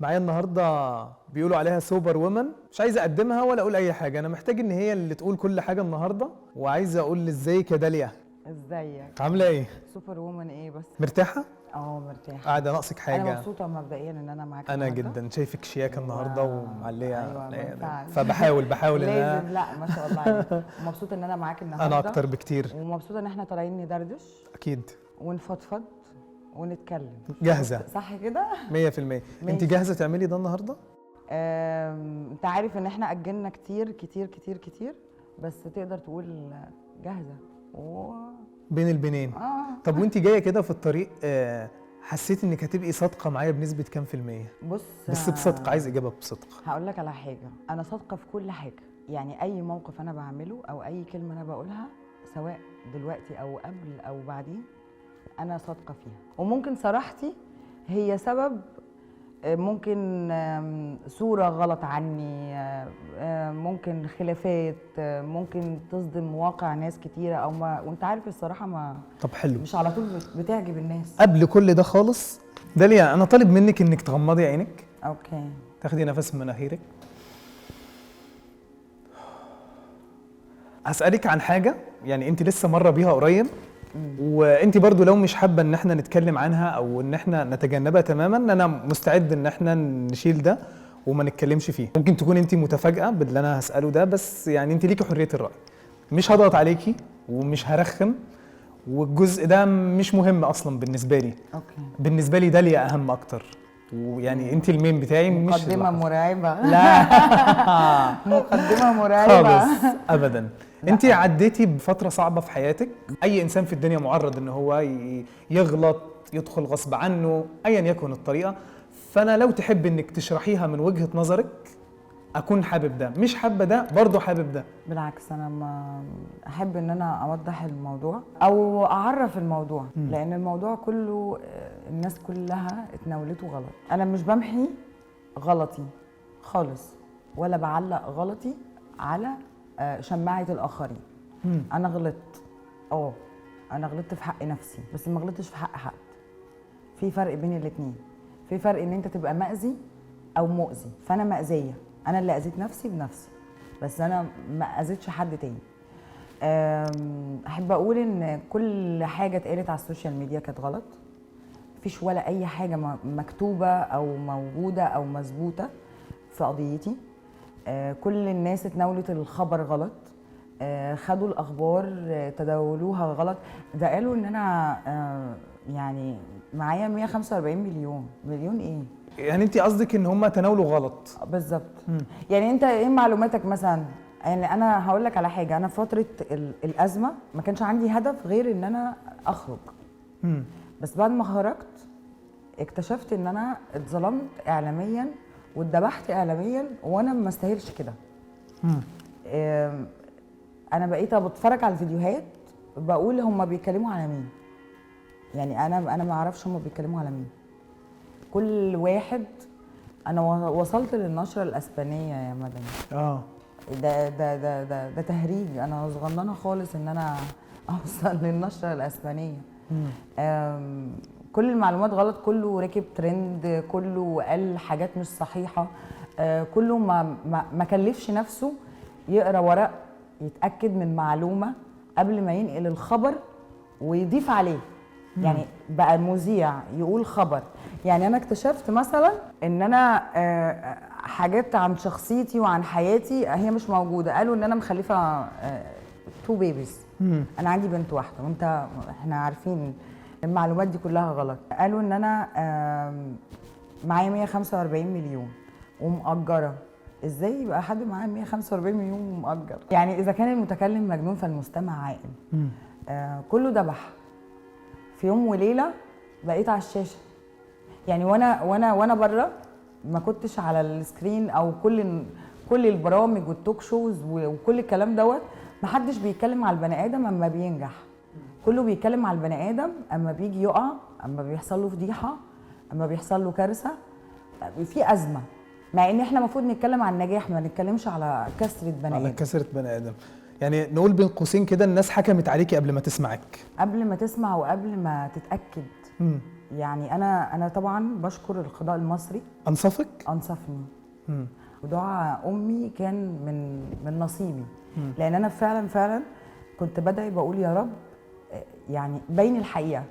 معايا النهارده بيقولوا عليها super woman. مش عايز اقدمها ولا اقول اي حاجه، انا محتاج ان هي اللي تقول كل حاجة النهارده. وعايز اقول ازيك يا داليا؟ ازيك؟ عامله ايه؟ super woman ايه بس؟ مرتاحة؟ اه مرتاحه. قاعدة ناقصك حاجة؟ انا مبسوطة مبدئيا ان انا معاك انا النهاردة. جدا شايفك شياكه النهارده ومعليه. أيوة، ما ينفعش. فبحاول بحاول ان لازم. انا لا ما شاء الله عليك، ومبسوطة ان انا معاك النهارده. انا اكتر بكتير. ومبسوطة ان احنا طالعين ندردش اكيد ونفضفض ونتكلم. جاهزة؟ صح كده؟ 100%. انت ماشي. جاهزة تعملي ده النهارده؟ انت عارف ان احنا اجلنا كتير كتير كتير كتير، بس تقدر تقول جاهزة و بين البنين. طب وانت جاية كده في الطريق حسيت انك هتبقي صادقة معايا بنسبة كام في المية؟ بص، بس بصدق، عايز اجابه بصدق. هقول لك على حاجة، انا صادقة في كل حاجة، يعني اي موقف انا بعمله او اي كلمة انا بقولها سواء دلوقتي او قبل او بعدين انا صادقة فيها. وممكن صراحتي هي سبب، ممكن صوره غلط عني، ممكن خلافات، ممكن تصدم واقع ناس كتيرة او ما، وانت عارف الصراحة ما طب حلو، مش على طول بتعجب الناس. قبل كل ده خالص داليا، انا طالب منك انك تغمضي عينك. okay. تاخدي نفس من مناخيرك. هسألك عن حاجة يعني انت لسه مرة بيها قريب، وانت برضو لو مش حابة ان احنا نتكلم عنها او ان احنا نتجنبها تماما، انا مستعد ان احنا نشيل ده وما نتكلمش فيه. ممكن تكون انت متفاجئة باللي انا هسأله ده، بس يعني انت ليكي حرية الرأي. مش هضغط عليكي ومش هرخم، والجزء ده مش مهم اصلا بالنسبة لي. okay. بالنسبة لي داليا اهم اكتر، ويعني انت ال main بتاعي. مش مقدمة اللحظة. مرعبة. لا مقدمة مرعبة خالص ابدا. انت عديتي بفترة صعبة في حياتك. اي انسان في الدنيا معرض ان هو يغلط، يدخل غصب عنه، ايا يكن الطريقة. فانا لو تحب انك تشرحيها من وجهه نظرك اكون حابب ده، مش حابة ده برضه حابب ده. بالعكس، انا ما احب ان انا اوضح الموضوع او اعرف الموضوع، لان الموضوع كله الناس كلها اتناولته غلط. انا مش بمحي غلطي خالص ولا بعلق غلطي على شماعة الآخرين. أنا غلطت، أنا غلطت في حق نفسي، بس ما غلطتش في حق حد. في فرق بين الاتنين، في فرق إن أنت تبقى مأذي أو مؤذي. فأنا مأذية، أنا اللي أذيت نفسي بنفسي، بس أنا ما أذيتش حد تاني. أحب أقول إن كل حاجة اتقالت على ال social media كانت غلط. مفيش ولا أي حاجة مكتوبة أو موجودة أو مثبوتة في قضيتي. كل الناس اتناولت الخبر غلط، خدوا الأخبار، تداولوها غلط. ده قالوا إن أنا يعني معايا 145 مليون. مليون إيه؟ يعني أنت قصدك إن هم تناولوا غلط؟ بالظبط. يعني أنت إيه معلوماتك مثلا؟ يعني أنا هقول لك على حاجة، أنا في فترة الأزمة ما كانش عندي هدف غير إن أنا أخرج. بس بعد ما خرجت اكتشفت إن أنا اتظلمت إعلامياً واتذبحت اعلاميا، وانا ما استاهلش كده. انا بقيت بتفرج على الفيديوهات بقول هم بيتكلموا على مين؟ يعني انا ما اعرفش هم بيتكلموا على مين. كل واحد، انا وصلت للنشره الاسبانية يا مدني. ده ده ده ده ده تهريج. انا صغننه خالص ان انا اوصل للنشره الاسبانية. كل المعلومات غلط، كله ركب ترند، كله قال حاجات مش صحيحة، كله ما كلفش نفسه يقرأ ورق يتأكد من معلومة قبل ما ينقل الخبر ويضيف عليه. يعني بقى المذيع يقول خبر. يعني أنا اكتشفت مثلا إن أنا حاجات عن شخصيتي وعن حياتي هي مش موجودة. قالوا إن أنا مخلفة 2 babies. أنا عندي بنت واحدة، وأنت إحنا عارفين المعلومات دي كلها غلط. قالوا إن أنا معايا 145 مليون ومأجرة. إزاي يبقى حد معاه 145 مليون ومأجر؟ يعني إذا كان المتكلم مجنون فالمستمع عاقل. كله ذبح في يوم وليلة. بقيت على الشاشة. يعني وأنا بره ما كنتش على ال screen أو كل البرامج وال talk shows وكل الكلام دوت. ما حدش بيتكلم على البني آدم أما بينجح، كله بيتكلم على البني آدم أما بيجي يقع، أما بيحصل له فضيحة، أما بيحصل له كارثة، في أزمة. مع إن إحنا المفروض نتكلم عن النجاح، ما نتكلمش على كسرة بني على آدم. كسرة بني آدم. يعني نقول بين قوسين كده الناس حكمت عليكي قبل ما تسمعك، قبل ما تسمع وقبل ما تتأكد. يعني انا طبعا بشكر القضاء المصري. انصفك؟ انصفني. ودعاء امي كان من نصيبي، لان انا فعلا فعلا كنت بدعي بقول يا رب يعني بين الحقيقة.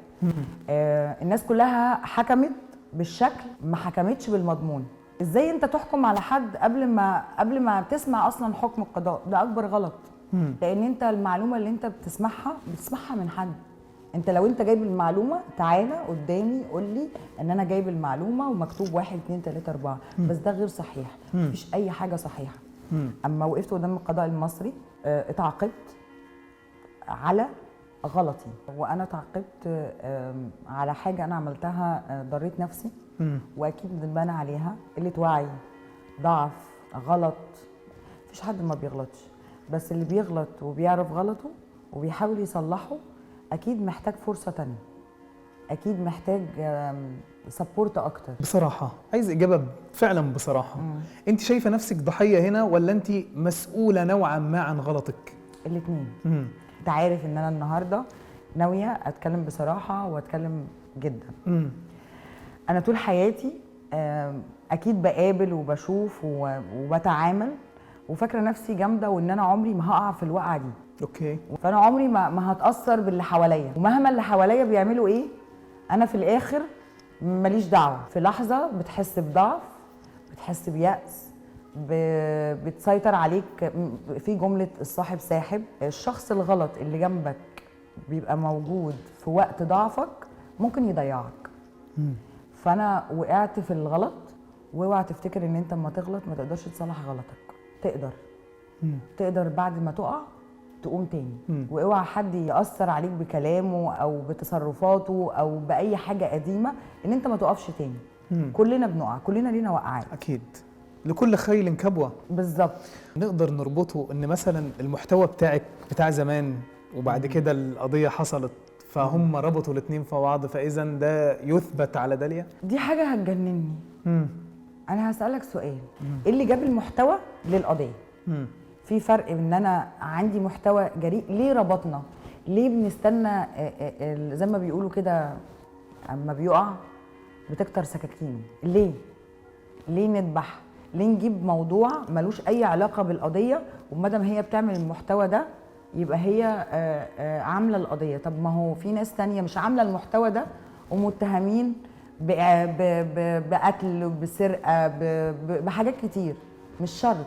الناس كلها حكمت بالشكل، ما حكمتش بالمضمون. ازاي انت تحكم على حد قبل ما تسمع اصلا حكم القضاء؟ ده اكبر غلط. لان انت المعلومة اللي انت بتسمعها من حد. انت لو انت جايب المعلومة تعالى قدامي قول لي ان انا جايب المعلومة ومكتوب 1 2 3 4، بس ده غير صحيح. مفيش اي حاجة صحيحه. اما وقفت قدام القضاء المصري اتعاقبت على غلطي، وانا اتعاقبت على حاجة انا عملتها، ضريت نفسي واكيد ندمانه عليها. قلة وعي، ضعف، غلط. مفيش حد ما بيغلطش، بس اللي بيغلط وبيعرف غلطه وبيحاول يصلحه اكيد محتاج فرصة تانية، اكيد محتاج support اكتر. بصراحة عايز اجابه فعلا بصراحة. انت شايفه نفسك ضحية هنا ولا انت مسؤولة نوعا ما عن غلطك؟ الاثنين. انت عارف ان انا النهارده ناوية اتكلم بصراحة واتكلم جدا. انا طول حياتي اكيد بقابل وبشوف وبتعامل، وفاكره نفسي جامدة وان انا عمري ما هقع في الوقعة دي. okay. فانا عمري ما هتاثر باللي حواليا، ومهما اللي حواليا بيعملوا ايه انا في الاخر ماليش دعوه. في لحظة بتحس بضعف، بتحس بيأس، بتسيطر عليك في جملة الصاحب ساحب. الشخص الغلط اللي جنبك بيبقى موجود في وقت ضعفك ممكن يضيعك. فانا وقعت في الغلط، واوعى تفتكر ان انت اما تغلط ما تقدرش تصلح غلطك. تقدر. تقدر بعد ما تقع تقوم تاني. واوعى حد يأثر عليك بكلامه او بتصرفاته او باي حاجة قديمة ان انت ما تقفش تاني. كلنا بنقع، كلنا لينا وقعات. اكيد، لكل خيل كبوة. بالظبط. نقدر نربطه ان مثلا المحتوى بتاعك بتاع زمان وبعد كده القضية حصلت، فهم ربطوا الاثنين في بعض، فاذا ده يثبت على داليا؟ دي حاجة هتجنني. انا هسألك سؤال، ايه اللي جاب المحتوى للقضية؟ في فرق ان انا عندي محتوى جريء، ليه ربطنا؟ ليه بنستنى زي ما بيقولوا كده اما بيقع بتكتر سكاكينه؟ ليه؟ ليه نذبح؟ ليه نجيب موضوع ملوش اي علاقة بالقضية، ومادام هي بتعمل المحتوى ده يبقى هي عامله القضية؟ طب ما هو في ناس تانية مش عامله المحتوى ده ومتهمين بقتل، بسرقه، بحاجات كتير. مش شرط،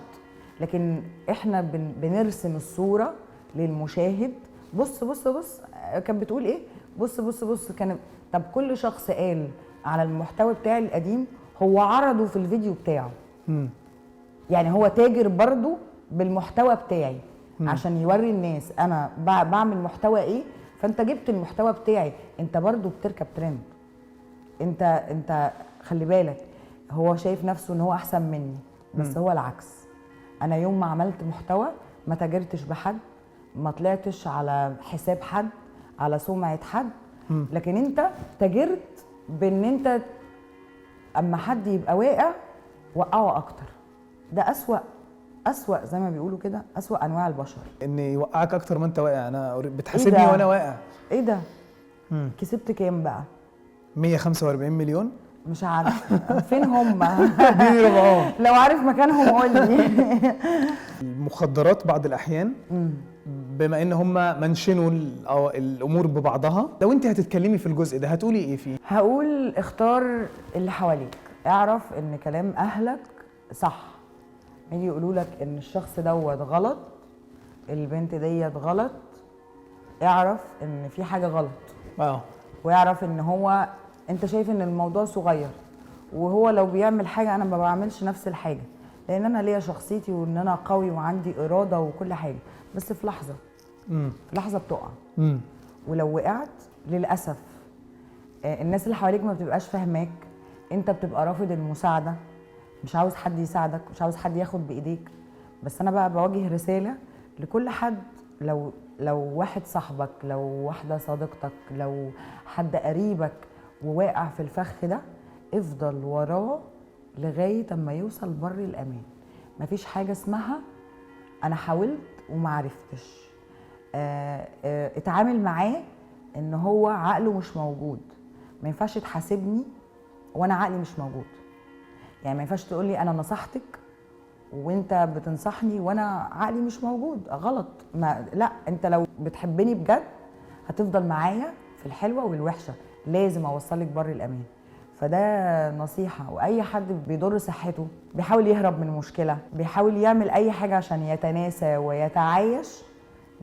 لكن احنا بنرسم الصورة للمشاهد. بص بص بص كانت بتقول ايه، بص بص بص كان. طب كل شخص قال على المحتوى بتاعي القديم هو عرضه في الفيديو بتاعه. يعني هو تاجر برضو بالمحتوى بتاعي عشان يوري الناس انا بعمل محتوى ايه. فانت جبت المحتوى بتاعي، انت برضو بتركب ترند. انت خلي بالك، هو شايف نفسه ان هو احسن مني، بس هو العكس. انا يوم ما عملت محتوى ما تاجرتش بحد، ما طلعتش على حساب حد، على سمعة حد. لكن انت تاجرت بان انت اما حد يبقى واقع وقعه اكتر. ده اسوأ زي ما بيقولوا كده، اسوأ انواع البشر، ان يوقعك اكتر ما انت واقع. انا بتحاسبني وانا واقع. ايه ده؟ كسبت كام بقى؟ 145 مليون؟ مش عارفه فين هم. اديني ربعهم لو عارف مكانهم قول لي. المخدرات بعض الاحيان، بما ان هم منشنوا الامور ببعضها، لو انت هتتكلمي في الجزء ده هتقولي ايه فيه؟ هقول اختار اللي حواليك، اعرف ان كلام اهلك صح. يجي يقولوا لك ان الشخص دوت غلط، البنت ديت غلط، اعرف ان في حاجة غلط. واعرف ان هو انت شايف ان الموضوع صغير، وهو لو بيعمل حاجة انا ما بعملش نفس الحاجة، لان انا ليا شخصيتي وان انا قوي وعندي اراده وكل حاجة. بس في لحظة، في لحظة بتقع. ولو وقعت للاسف الناس اللي حواليك ما بتبقاش فاهماك، انت بتبقى رافض المساعدة، مش عاوز حد يساعدك، مش عاوز حد ياخد بايديك. بس انا بقى بواجه رسالة لكل حد، لو واحد صاحبك، لو واحدة صديقتك، لو حد قريبك وواقع في الفخ ده، افضل وراه لغاية اما يوصل بر الامان. مفيش حاجة اسمها انا حاولت وما عرفتش. اتعامل معاه ان هو عقله مش موجود، ما ينفعش تحاسبني وانا عقلي مش موجود. يعني ما ينفعش تقول لي انا نصحتك وانت بتنصحني وانا عقلي مش موجود، غلط. ما لا، انت لو بتحبني بجد هتفضل معايا في الحلوة والوحشه، لازم اوصلك بر الامان. فده نصيحة. واي حد بيضر صحته، بيحاول يهرب من مشكلة، بيحاول يعمل اي حاجة عشان يتناسى ويتعايش،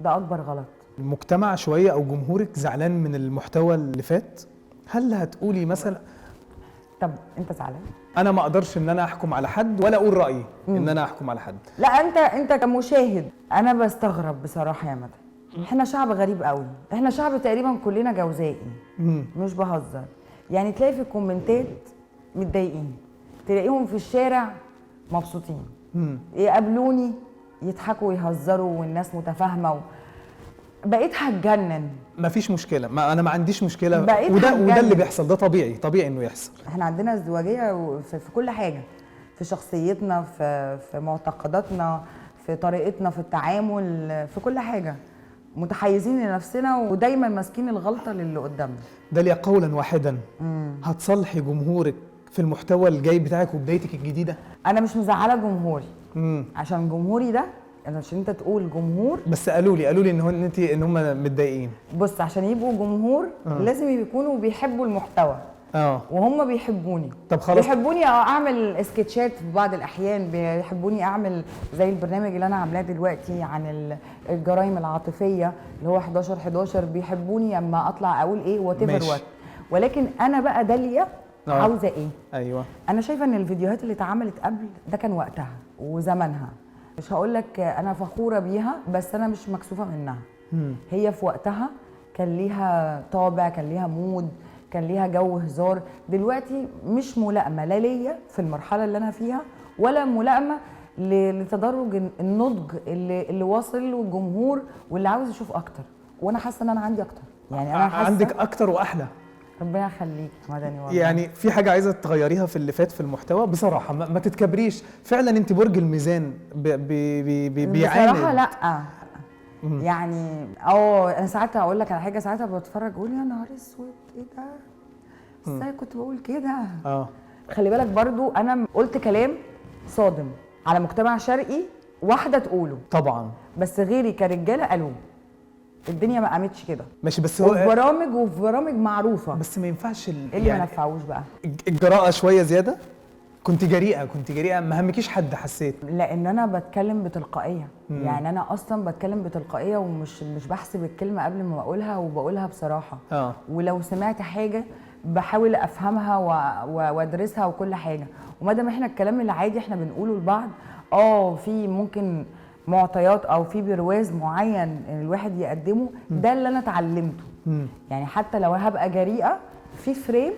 ده اكبر غلط. المجتمع شوية او جمهورك زعلان من المحتوى اللي فات، هل هتقولي مثلا طب انت زعلان؟ انا ما اقدرش ان انا احكم على حد ولا اقول رايي ان انا احكم على حد. لا، انت كمشاهد انا بستغرب بصراحة يا مدى. احنا شعب غريب قوي، احنا شعب تقريبا كلنا جوزائي، مش بهزر. يعني تلاقي في الكومنتات متضايقين، تلاقيهم في الشارع مبسوطين، يقابلوني يضحكوا ويهزروا والناس متفاهمه بقيت هتجنن. مفيش مشكلة، ما انا ما عنديش مشكلة، وده اللي بيحصل، ده طبيعي، طبيعي انه يحصل. احنا عندنا ازدواجية في كل حاجة، في شخصيتنا، في معتقداتنا، في طريقتنا في التعامل، في كل حاجة متحيزين لنفسنا ودايما ماسكين الغلطة للي قدامنا. داليا قولا واحدا، هتصلحي جمهورك في المحتوى الجاي بتاعك وبدايتك الجديدة؟ انا مش مزعله جمهوري، عشان جمهوري ده، عشان انت تقول جمهور، بس قالوا لي ان هو انت ان هم متضايقين. بص، عشان يبقوا جمهور لازم يكونوا بيحبوا المحتوى. وهم بيحبوني. طب خلاص، بيحبوني اعمل سكتشات في بعض الاحيان، بيحبوني اعمل زي البرنامج اللي انا عاملاه دلوقتي عن الجرائم العاطفية اللي هو 11/11، بيحبوني اما اطلع اقول ايه whatever what. ولكن انا بقى داليا عاوزه ايه؟ ايوه، انا شايفه ان الفيديوهات اللي اتعملت قبل ده كان وقتها وزمنها، مش هقول لك انا فخورة بيها، بس انا مش مكسوفه منها. هي في وقتها كان ليها طابع، كان ليها mood، كان ليها جو هزار. دلوقتي مش ملائمه لا ليا في المرحلة اللي انا فيها، ولا ملائمه لتدرج النضج اللي واصل له الجمهور واللي عاوز يشوف اكتر. وانا حاسه ان انا عندي اكتر، يعني انا حاسه عندك اكتر واحلى. ربنا يخليك مدني والله. يعني في حاجة عايزه تغيريها في اللي فات في المحتوى؟ بصراحة ما تتكبريش، فعلا انت برج الميزان بي بي بيعاند. بصراحة لا، يعني انا ساعتها اقول لك على حاجة، ساعتها بتفرج اقول يا نهار اسود، ايه ده؟ ازاي كنت بقول كده؟ خلي بالك برضو انا قلت كلام صادم على مجتمع شرقي، واحدة تقوله طبعا، بس غيري كرجاله قالوه. الدنيا ما قامتش كده. ماشي، بس هو وفي برامج معروفة، بس ما ينفعش اللي يعني ما نفعوش بقى الجراءة شوية زيادة. كنت جريئة، ما همكيش حد، حسيت لان انا بتكلم بتلقائيه. يعني انا اصلا بتكلم بتلقائيه، ومش مش بحسب الكلمة قبل ما اقولها، وبقولها بصراحة. ولو سمعت حاجة بحاول افهمها وادرسها وكل حاجة. وما دام احنا الكلام العادي احنا بنقوله لبعض، في ممكن معطيات او في برواز معين الواحد يقدمه، ده اللي انا اتعلمته. يعني حتى لو هبقى جريئة في frame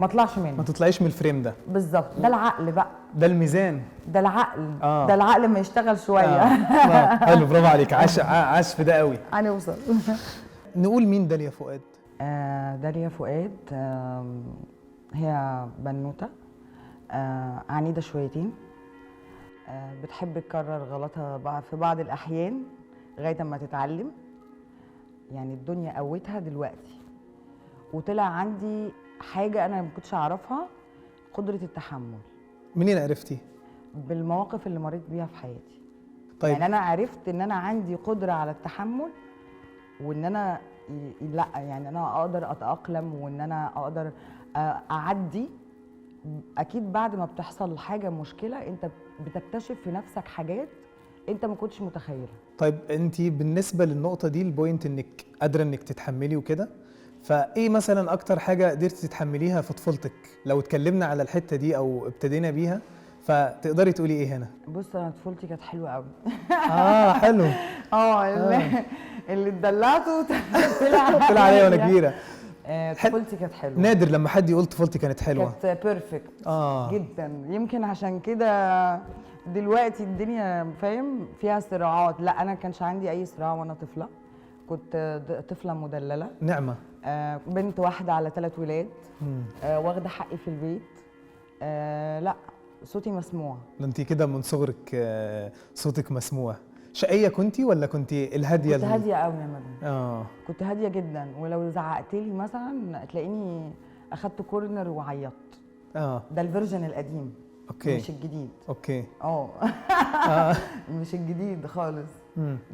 ما اطلعش منه، ما تطلعيش من ال frame ده بالظبط. ده العقل بقى، ده الميزان، ده العقل. ده العقل ما يشتغل شوية. حلو، برافو عليك، عاش في ده قوي. هنوصل. نقول مين داليا فؤاد؟ داليا فؤاد هي بنوته عنيدة شويتين، بتحب تكرر غلطها في بعض الأحيان لغاية ما تتعلم. يعني الدنيا قوتها دلوقتي، وطلع عندي حاجة أنا ما كنتش أعرفها، قدرة التحمل. منين عرفتي؟ بالمواقف اللي مريت بيها في حياتي. طيب يعني أنا عرفت إن أنا عندي قدرة على التحمل، وإن أنا لا، يعني أنا أقدر أتأقلم، وإن أنا أقدر أعدي. اكيد بعد ما بتحصل حاجة مشكلة انت بتكتشف في نفسك حاجات انت ما كنتش متخيلها. طيب انت بالنسبة للنقطة دي، ال point انك قادرة انك تتحملي وكده، فايه مثلا اكتر حاجة قدرتي تتحمليها في طفولتك؟ لو اتكلمنا على الحتة دي او ابتدينا بيها، فتقدري تقولي ايه هنا؟ بص، انا طفولتي كانت حلوة قوي. حلو. اللي اتدلعته طلع عليا وانا كبيرة. طفولتي كانت حلوة. نادر لما حد يقول طفولتي كانت حلوة. كانت perfect جدا. يمكن عشان كده دلوقتي الدنيا فاهم فيها صراعات. لا، انا كانش عندي اي صراع وانا طفله، كنت طفله مدلله. نعمه. بنت واحدة على 3 ولاد، واخده حقي في البيت. لا، صوتي مسموع. ده انت كده من صغرك صوتك مسموع. شقيه كنتي ولا كنتي الهادية؟ كنت هادية قوي يا مدام. كنت هادية جدا، ولو زعقت لي مثلا تلاقيني اخدت corner وعيطت. ده ال version القديم. okay. مش الجديد. okay. مش الجديد خالص.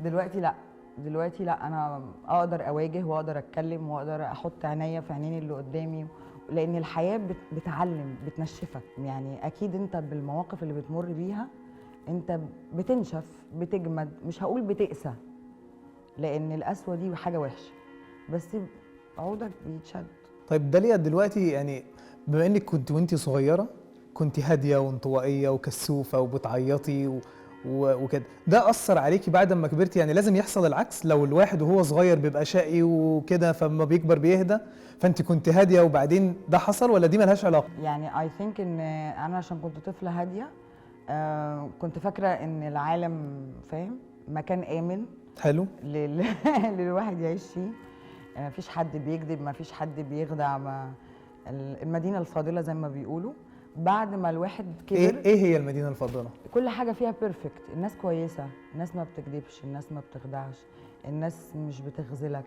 دلوقتي لا، دلوقتي لا، انا اقدر اواجه واقدر اتكلم واقدر احط عينيا في عينين اللي قدامي، لان الحياة بتعلم، بتنشفك. يعني اكيد انت بالمواقف اللي بتمر بيها انت بتنشف، بتجمد، مش هقول بتقسى لان القسوة دي حاجة وحشة، بس عودك بيتشد. طيب داليا دلوقتي يعني بما انك كنت وانت صغيرة كنت هادية وانطوائيه وكسوفه وبتعيطي وكده، ده اثر عليكي بعد ما كبرتي؟ يعني لازم يحصل العكس، لو الواحد وهو صغير بيبقى شقي وكده فما بيكبر بيهدى، فانت كنت هادية وبعدين ده حصل ولا دي ملهاش علاقة؟ يعني I think ان انا عشان كنت طفله هادية كنت فاكره ان العالم فاهم مكان امن. حلو. للواحد يعيش فيه، مفيش حد بيكذب، مفيش حد بيخدع، المدينة الفاضلة زي ما بيقولوا. بعد ما الواحد كبر، ايه هي المدينة الفاضلة؟ كل حاجة فيها perfect، الناس كويسة، الناس ما بتكذبش، الناس ما بتخدعش، الناس مش بتخذلك،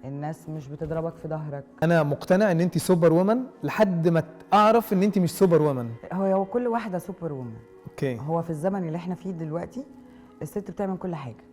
الناس مش بتضربك في ظهرك. انا مقتنع ان انت super woman لحد ما اعرف ان انت مش super woman. هو كل واحدة super woman. okay. هو في الزمن اللي احنا فيه دلوقتي الست بتعمل كل حاجة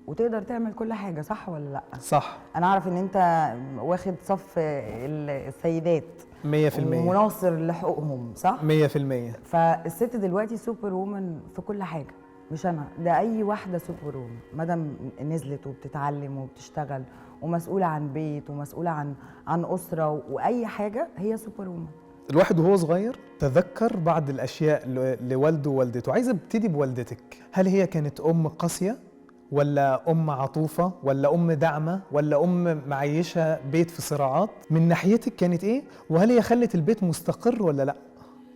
وتقدر تعمل كل حاجة، صح ولا لا؟ صح. انا اعرف ان انت واخد صف السيدات 100% ومناصر لحقوقهم، صح؟ 100%. فالست دلوقتي super woman في كل حاجة، مش انا ده، اي واحدة super woman مادام نزلت وبتتعلم وبتشتغل ومسؤولة عن بيت ومسؤولة عن اسره واي حاجة، هي super woman. الواحد وهو صغير تذكر بعض الاشياء لوالده ووالدته. عايزه ابتدي بوالدتك، هل هي كانت ام قاسية ولا ام عطوفه ولا ام داعمه ولا ام معيشة بيت في صراعات؟ من ناحيتك كانت ايه؟ وهل هي خلت البيت مستقر ولا لا؟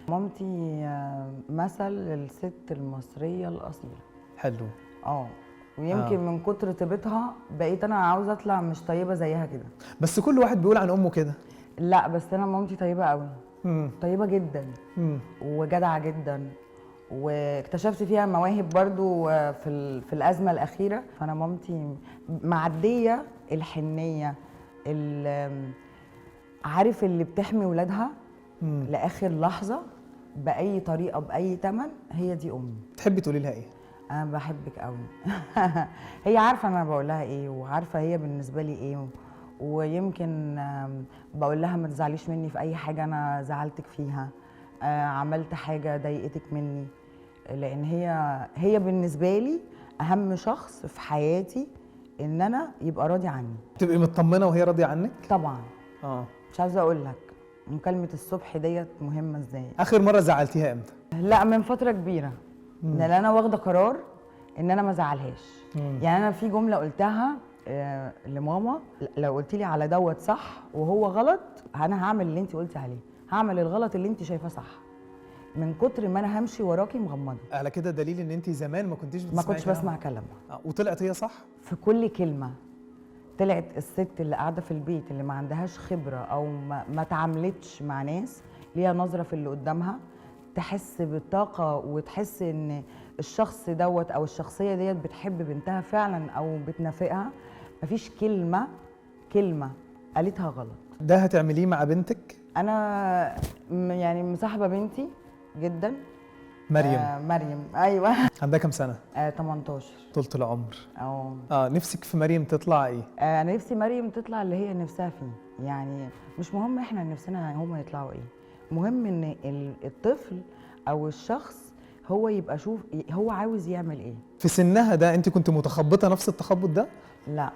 مامتي مثل الست المصرية الاصيلة. حلو. ويمكن من كتر طيبتها بقيت انا عاوزه اطلع مش طيبة زيها كده. بس كل واحد بيقول عن امه كده. لا بس انا مامتي طيبة قوي. طيبة جدا. وجدعه جدا، واكتشفت فيها مواهب برضو في الازمة الاخيرة. فانا مامتي معدية الحنيه، عارف اللي بتحمي ولادها لاخر لحظة باي طريقه باي ثمن، هي دي امي. تحبي تقولي لها ايه؟ انا بحبك قوي. هي عارفه انا بقول لها ايه وعارفه هي بالنسبة لي ايه، ويمكن بقول لها ما تزعليش مني في اي حاجة انا زعلتك فيها، عملت حاجة ضايقتك مني، لان هي بالنسبة لي اهم شخص في حياتي، ان انا يبقى راضي عني. تبقي مطمنه وهي راضية عنك؟ طبعا. مش عايزه اقول لك مكالمة الصبح ديت مهمة ازاي. اخر مرة زعلتيها امتى؟ لا من فترة كبيرة، لان انا واخده قرار ان انا ما ازعلهاش. يعني انا في جملة قلتها لماما، لو قلت لي على دوت صح وهو غلط انا هعمل اللي انت قلتي عليه، هعمل الغلط اللي انت شايفاه صح، من كتر ما انا همشي وراكي مغمضه. على كده دليل ان انت زمان ما كنتيش بتسمعي، ما كنتش بسمع كلامها. وطلعت هي صح في كل كلمة. طلعت الست اللي قاعدة في البيت اللي ما عندهاش خبره او ما تعاملتش مع ناس، ليها نظره في اللي قدامها، تحس بالطاقة وتحس ان الشخص دوت او الشخصية ديت بتحب بنتها فعلا او بتنافقها. مفيش كلمة قالتها غلط. ده هتعمليه مع بنتك؟ انا يعني مصاحبه بنتي جدا، مريم. مريم، ايوه. عندها كام سنة؟ 18. طولة العمر. نفسك في مريم تطلع ايه؟ انا نفسي مريم تطلع اللي هي نفسها فيه، يعني مش مهم احنا نفسنا هما يطلعوا ايه، مهم ان الطفل او الشخص هو يبقى شوف هو عاوز يعمل ايه. في سنها ده انت كنت متخبطه نفس التخبط ده؟ لا.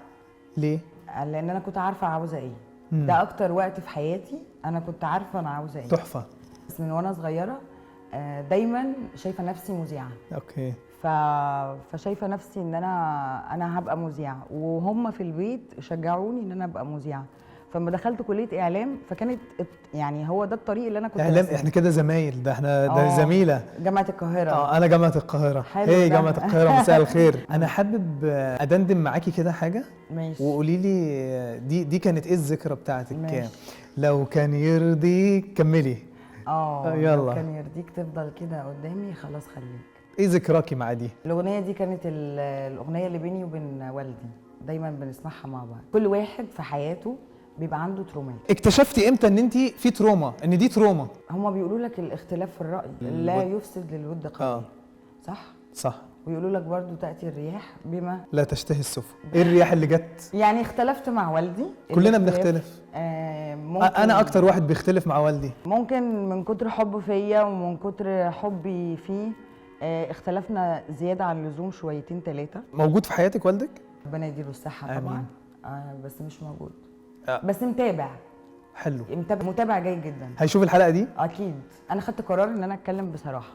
ليه؟ لان انا كنت عارفه عاوزه ايه. ده اكتر وقت في حياتي انا كنت عارفه انا عاوزه ايه. تحفة. بس من وانا صغيرة دايما شايفه نفسي مذيعه. okay. فشايفه نفسي ان انا هبقى مذيعه، وهم في البيت شجعوني ان انا ابقى مذيعه. فلما دخلت كليه اعلام فكانت يعني هو ده الطريق اللي انا كنت اعلام. احنا كده زمايل، ده احنا ده زميله جامعه القاهرة. انا جامعه القاهرة. هي جامعه القاهرة. مساء الخير. انا حابب ادندن معاكي كده حاجة. ماشي. وقولي لي دي كانت ايه الذكرى بتاعتك؟ ماشي. لو كان يرضيك كملي. يلا. لو كان يرضيك تفضل كده قدامي خلاص خليك. ايه ذكراكي مع دي؟ الاغنية دي كانت الاغنية اللي بيني وبين والدي، دايما بنسمعها مع بعض. كل واحد في حياته بيبقى عنده trauma ات. اكتشفتي امتى ان انت في trauma، ان دي trauma؟ هما بيقولوا لك الاختلاف في الراي لا يفسد للود قضية. صح؟ صح. ويقولوا لك برضو تاتي الرياح بما لا تشتهي السفن. ايه الرياح اللي جت؟ يعني اختلفت مع والدي. كلنا بنختلف. ممكن انا اكتر واحد بيختلف مع والدي. ممكن من كتر حبه فيا ومن كتر حبي فيه اختلفنا زيادة عن اللزوم شويتين ثلاثة. موجود في حياتك والدك؟ ربنا يديله الصحة طبعا. بس مش موجود. بس متابع. حلو. متابع جيد جدا. هيشوف الحلقة دي؟ اكيد. انا خدت قرار ان انا اتكلم بصراحة،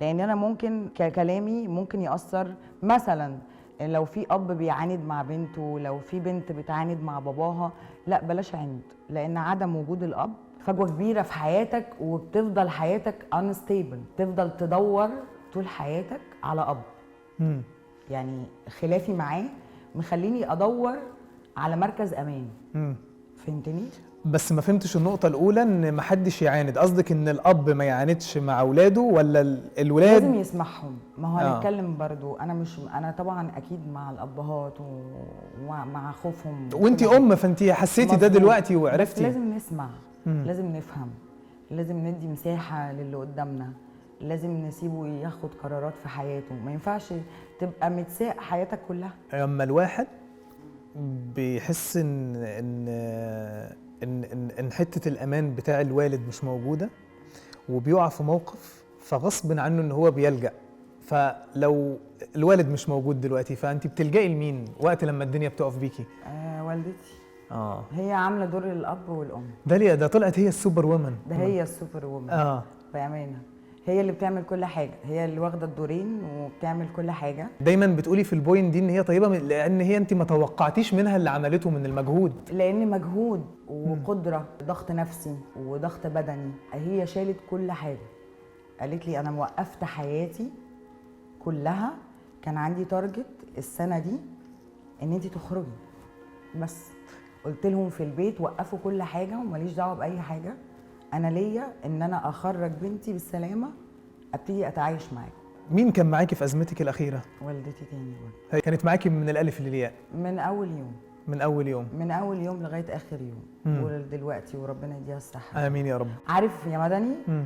لان انا ممكن كلامي ممكن ياثر. مثلا لو في اب بيعاند مع بنته، لو في بنت بتعاند مع باباها، لا بلاش عند، لان عدم وجود الاب فجوة كبيرة في حياتك، وبتفضل حياتك unstable، تفضل تدور طول حياتك على اب. يعني خلافي معاه مخليني ادور على مركز امان. فهمتني؟ بس ما فهمتش النقطة الأولى، إن ما حدش يعاند. قصدك إن الأب ما يعاندش مع أولاده ولا الولاد؟ لازم يسمعهم. ما هو هنتكلم برضو، أنا طبعا أكيد مع الأبهات ومع خوفهم. وأنتي أم، فأنتي حسيتي ده دلوقتي وعرفتي. لازم نسمع، لازم نفهم، لازم ندي مساحة للي قدامنا، لازم نسيبه ياخد قرارات في حياته. ما ينفعش تبقى متساق حياتك كلها. لما الواحد بيحس إن إن إن إن إن حتة الأمان بتاع الوالد مش موجودة، وبيقع في موقف، فغصب عنه إن هو بيلجأ. فلو الوالد مش موجود دلوقتي، فأنت بتلجئي لمين وقت لما الدنيا بتقف بيكي؟ والدتي. هي عاملة دور الأب والأم. ده ليه؟ ده طلعت هي ال super woman. ده هي ال super woman. بأمانة هي اللي بتعمل كل حاجة، هي اللي واخدة الدورين وبتعمل كل حاجة. دايما بتقولي في ال point دي ان هي طيبة، لان هي انت ما توقعتيش منها اللي عملته من المجهود. لان مجهود وقدرة، ضغط نفسي وضغط بدني، هي شالت كل حاجة. قالت لي انا وقفت حياتي كلها، كان عندي target السنة دي ان انت تخرجي بس. قلت لهم في البيت وقفوا كل حاجة وماليش دعوة بأي حاجة، أنا ليا إن أنا أخرج بنتي بالسلامة، أبتدي أتعايش معاكم. مين كان معاكي في أزمتك الأخيرة؟ والدتي تاني برضه. هي كانت معاكي من الألف للياء؟ من أول يوم. من أول يوم؟ من أول يوم لغاية آخر يوم. ودلوقتي وربنا يديها الصحة. آمين يا رب. عارف يا مدني؟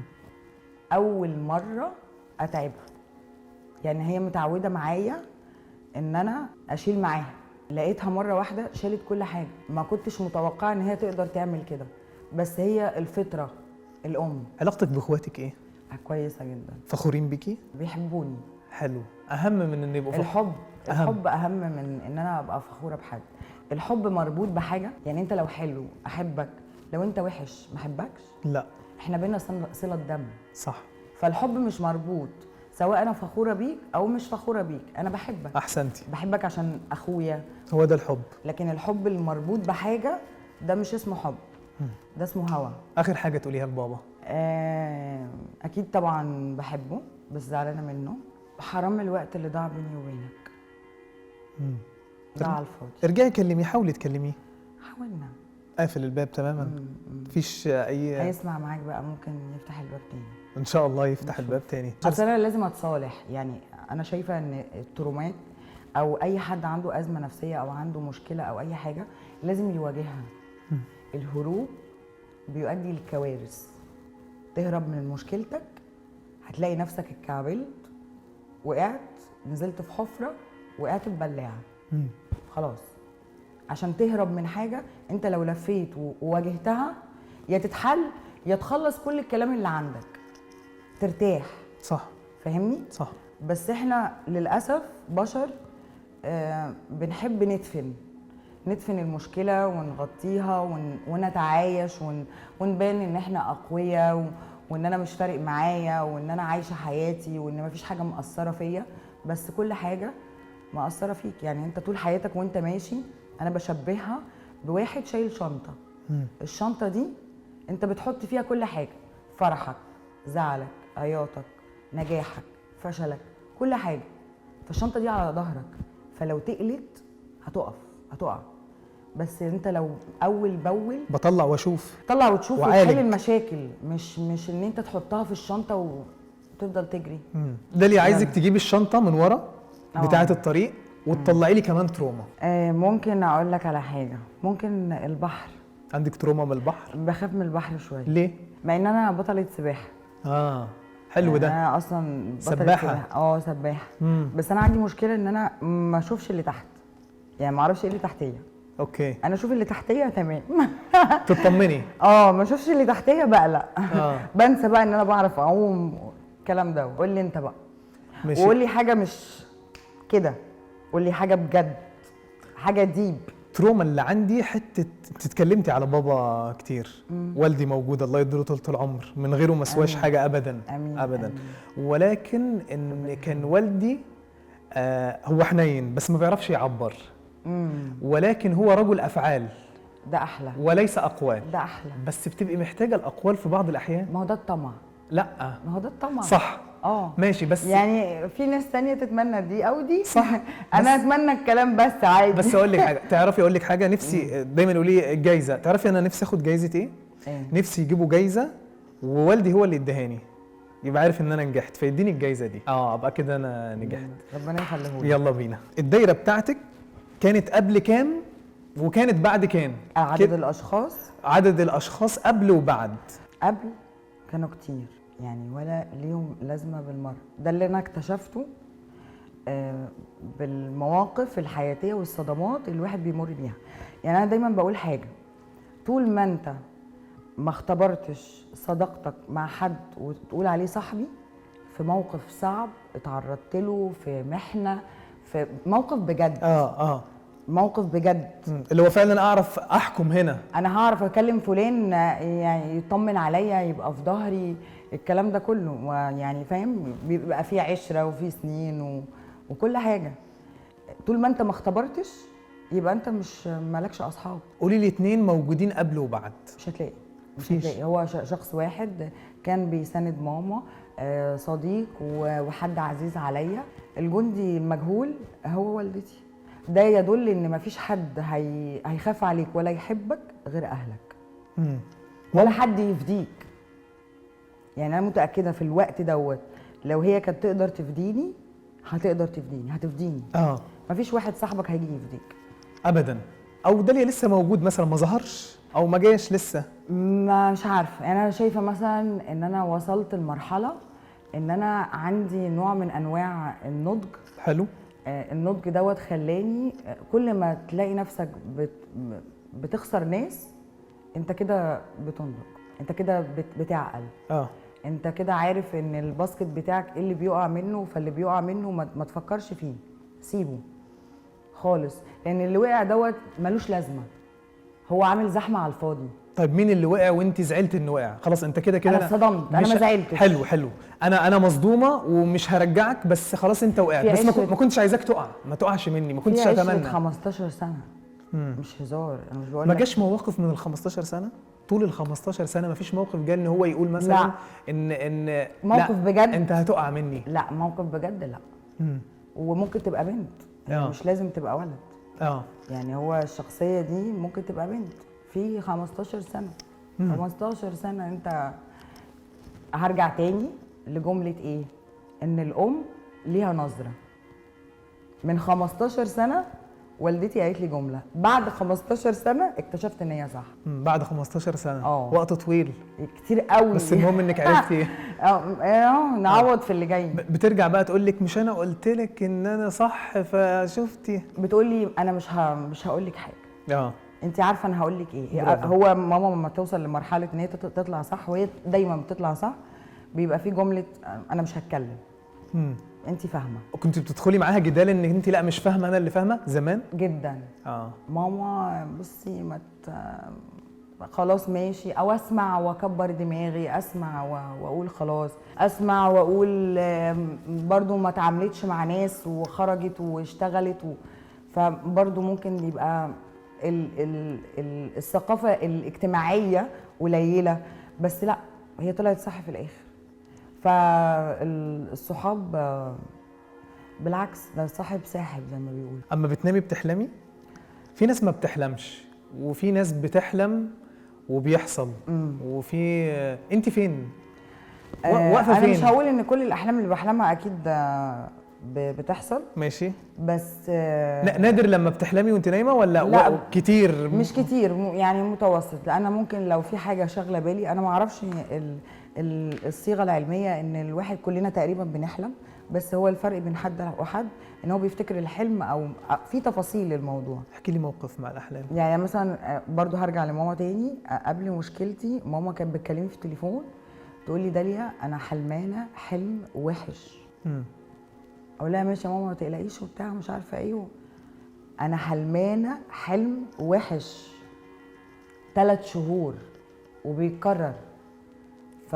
أول مرة أتعبها، يعني هي متعودة معايا إن أنا أشيل معاها، لقيتها مرة واحدة شالت كل حاجة. ما كنتش متوقعة إن هي تقدر تعمل كده، بس هي الفطرة الأم. علاقتك بإخواتك إيه؟ كويسة جدا. فخورين بيكي؟ بيحبوني. حلو. أهم من إن يبقوا الحب. الحب أهم من إن أنا أبقى فخورة بحد. الحب مربوط بحاجة، يعني أنت لو حلو أحبك، لو أنت وحش ما أحبكش؟ لا، إحنا بينا صلة دم. صح. فالحب مش مربوط، سواء أنا فخورة بيك أو مش فخورة بيك، أنا بحبك. أحسنتي. بحبك عشان أخويا. هو ده الحب. لكن الحب المربوط بحاجة ده مش اسمه حب، ده اسمه هوى. آخر حاجة تقوليها لبابا؟ أكيد طبعا بحبه، بس زعلانة منه. حرام الوقت اللي ضاع بيني وبينك. ضاع على الفاضي. ارجعي كلميه، حاولي تكلميه. حاولنا. قافل الباب تماما. مفيش أي. هيسمع معاك بقى، ممكن يفتح الباب تاني. إن شاء الله يفتح الباب تاني. أصل أنا لازم أتصالح، يعني أنا شايفة إن الترومات أو أي حد عنده أزمة نفسية أو عنده مشكلة أو أي حاجة لازم يواجهها. الهروب بيؤدي لكوارث. تهرب من مشكلتك هتلاقي نفسك اتكعبلت، وقعت، نزلت في حفرة، وقعت في بلاعة. خلاص. عشان تهرب من حاجة انت لو لفيت وواجهتها يا تتحل يا تخلص كل الكلام اللي عندك ترتاح. صح. فاهمني؟ صح. بس احنا للأسف بشر بنحب ندفن المشكلة ونغطيها ونتعايش ونبان ان احنا اقوياء وان انا مش فارق معايا وان انا عايشة حياتي وان مفيش حاجة مأثرة فيا. بس كل حاجة مأثرة فيك. يعني انت طول حياتك وانت ماشي، انا بشبهها بواحد شايل شنطة. الشنطة دي انت بتحط فيها كل حاجة، فرحك، زعلك، عياطك، نجاحك، فشلك، كل حاجة. فالشنطة دي على ظهرك، فلو تقلت هتقع. بس انت لو اول باول بطلع واشوف، طلع وتشوف وتحل المشاكل، مش ان انت تحطها في الشنطة وتفضل تجري. ده اللي عايزك تجيبي الشنطة من ورا بتاعه الطريق وتطلعي لي كمان تروما. ممكن اقول لك على حاجة، ممكن البحر. عندك trauma من البحر؟ بخاف من البحر شوية. ليه؟ مع ان انا بطلة سباحة. حلو يعني ده. انا اصلا بطلة سباحة. سباحة. بس انا عندي مشكلة ان انا ما اشوفش اللي تحت، يعني ما اعرفش ايه اللي تحتيه. okay، انا اشوف اللي تحتيه تمام. تطمني. ما اشوفش اللي تحتيه بقلق. بنسى بقى ان انا بعرف اعوم الكلام ده. قول لي انت بقى. ماشي. وقول لي حاجة مش كده، قول لي حاجة بجد، حاجة deep. trauma اللي عندي حتة، انت اتكلمتي على بابا كتير. والدي موجود الله يديله طولة العمر، من غيره ما سواش حاجة ابدا. أمين. ابدا. أمين. ولكن ان كان والدي هو حنين بس ما بيعرفش يعبر. ولكن هو رجل افعال. ده احلى. وليس اقوال. ده احلى. بس بتبقي محتاجه الاقوال في بعض الاحيان. ما هو ده الطمع. لا ما هو ده الطمع. صح. ماشي، بس يعني في ناس تانية تتمنى دي او دي. صح. انا اتمنى الكلام بس عادي. بس اقول لك حاجة، تعرفي اقول لك حاجة، نفسي دايما يقولوا لي الجايزة، تعرفي انا نفسي اخد جايزة ايه؟ نفسي يجيبوا جايزة ووالدي هو اللي ادهاني، يبقى عارف ان انا نجحت فيديني الجايزة دي. ابقى كده انا نجحت. ربنا يخليهولك. يلا بينا. الدايرة بتاعتك كانت قبل كام وكانت بعد كام؟ عدد الاشخاص. عدد الاشخاص قبل وبعد. قبل كانوا كتير يعني، ولا ليهم لازمه بالمرة. ده اللي انا اكتشفته بالمواقف الحياتية والصدمات اللي الواحد بيمر بيها. يعني انا دايما بقول حاجة، طول ما انت ما اختبرتش صداقتك مع حد وتقول عليه صاحبي في موقف صعب اتعرضت له، في محنة، في موقف بجد. موقف بجد اللي هو فعلا اعرف احكم هنا، انا هعرف اكلم فلان يعني يطمن عليا، يبقى في ظهري، الكلام ده كله يعني فاهم، بيبقى فيه عشرة وفيه سنين وكل حاجة. طول ما انت ما اختبرتش يبقى انت مش مالكش اصحاب. قولي لي اتنين موجودين قبل وبعد. مش هتلاقي، مش هتلاقي. هو شخص واحد كان بيساند ماما، صديق وحد عزيز عليا. الجندي المجهول هو والدتي. ده يدل ان مفيش حد هيخاف عليك ولا يحبك غير اهلك. ولا حد يفديك. يعني انا متاكدة في الوقت دوت لو هي كانت تقدر تفديني هتقدر تفديني، هتفديني. مفيش واحد صاحبك هيجي يفديك ابدا. او ده اللي لسه موجود مثلا ما ظهرش او ما جاش لسه، مش عارفه. يعني انا شايفه مثلا ان انا وصلت لمرحلة ان انا عندي نوع من انواع النضج. حلو. النضج دوت خلاني كل ما تلاقي نفسك بتخسر ناس، انت كده بتنضج، انت كده بتعقل. انت كده عارف ان الباسكت بتاعك ايه اللي بيقع منه، فاللي بيقع منه ما تفكرش فيه، سيبه خالص، لان اللي وقع دوت ملوش لازمه، هو عامل زحمة على الفاضي. طيب مين اللي وقع وانت زعلت انه وقع؟ خلاص انت كده كده انا اتصدمت، انا ما زعلتش. حلو حلو، انا مصدومة ومش هرجعك، بس خلاص انت وقعت، بس ما كنتش عايزاك تقع، ما تقعش مني، ما كنتش اتمنى. 15 سنة مش هزار، انا مش بقول ما جاش مواقف من ال 15 سنة؟ طول ال 15 سنة ما فيش موقف جه ان هو يقول مثلا لا. ان موقف لا بجد انت هتقع مني؟ لا موقف بجد لا. وممكن تبقى بنت، يعني مش لازم تبقى ولد. يعني هو الشخصية دي ممكن تبقى بنت في 15 سنة. 15 سنة. انت هرجع تاني لجملة ايه؟ ان الام ليها نظره. من 15 سنة والدتي قالت لي جملة، بعد 15 سنة اكتشفت ان هي صح. بعد 15 سنة. وقت طويل كتير قوي، بس المهم انك عرفتي. نعوض في اللي جاي. بترجع بقى تقول لك مش انا قلت لك ان انا صح فشفتي؟ بتقول لي انا مش هقول لك حاجة. انت عارفه انا هقول لك ايه. هو ماما لما توصل لمرحلة ان هي تطلع صح، وهي دايما بتطلع صح، بيبقى في جملة انا مش هتكلم. انت فاهمه. كنت بتدخلي معاها جدال ان انت لا مش فاهمه انا اللي فاهمه زمان؟ جدا. ماما بصي ما خلاص ماشي، او اسمع واكبر دماغي، اسمع واقول خلاص، اسمع واقول برضو ما تعاملتش مع ناس وخرجت واشتغلت فبرضو ممكن يبقى ال الثقافة الاجتماعية قليله، بس لا هي طلعت صح في الاخر. فالصحاب بالعكس، ده صاحب ساحب زي ما بيقولوا. اما بتنامي بتحلمي؟ في ناس ما بتحلمش، وفي ناس بتحلم وبيحصل. وفي انت فين؟ واقفة فين؟ انا مش هقول ان كل الاحلام اللي بحلمها اكيد بتحصل. ماشي. بس نادر لما بتحلمي وانت نايمة ولا؟ لا، كتير؟ مش كتير، يعني متوسط. لأن ممكن لو في حاجة شاغله بالي، انا ما اعرفش الصيغة العلمية ان الواحد كلنا تقريبا بنحلم، بس هو الفرق بين حد وحد ان هو بيفتكر الحلم او في تفاصيل للموضوع. احكي لي موقف مع الاحلام. يعني مثلا برضو هرجع لماما تاني، قبل مشكلتي ماما كانت بتكلمني في التليفون تقول لي داليا انا حلمانه حلم وحش. اقول لها ماشي يا ماما ما تقلقيش وبتاع مش عارفه ايه، انا حلمانه حلم وحش 3 شهور وبيتكرر. ف